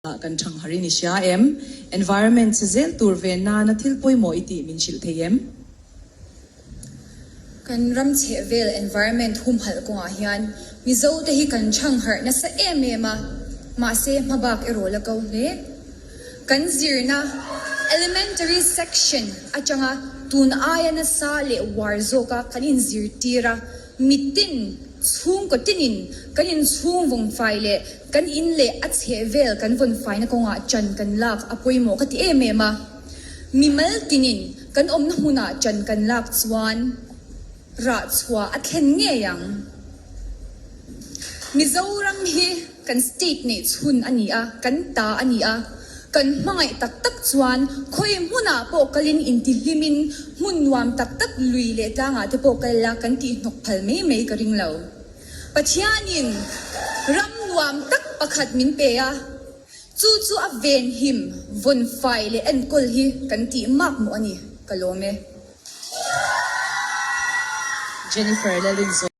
Ah kan thang har in i hria em? Environment chhe zel tur ve nana thil pawimawh i tih min hrilh thei em? Kan ram chheh vel environment humhalh kawngah hian Mizo te hi kan thang harh nasa em em a, mahse hmabak erawh la ko hle. Kan zirna Elementary section atanga tun aia nasa leh uar zawka kan inzirtir a, mitin chhungkaw tinin kan inchhung vawngfai leh Kan in leh a chheh vel kan vawn faina kawngah ṭan kan lak a pawimawh ka ti em em a. Mimal tinin kan awmna hmunah ṭan kan lak chuan rah chhuah a thlen ngei ang. Mizoram hi kan state neih chhun a ni a, kan ta a ni a. Kan hmangaih tak tak chuan khawi hmunah pawh kalin intihlimin hmun nuam tak tak lui leh tlangah te pawh kal la kan tihhnawk phal mai mai ka ring lo. Pathianin ram nuam tak pakhat min pe a, chu chu a venhim, vawnfai leh enkawl hi kan tih mak mawh a ni, ka lawm e. Jennifer Lalrinzawm.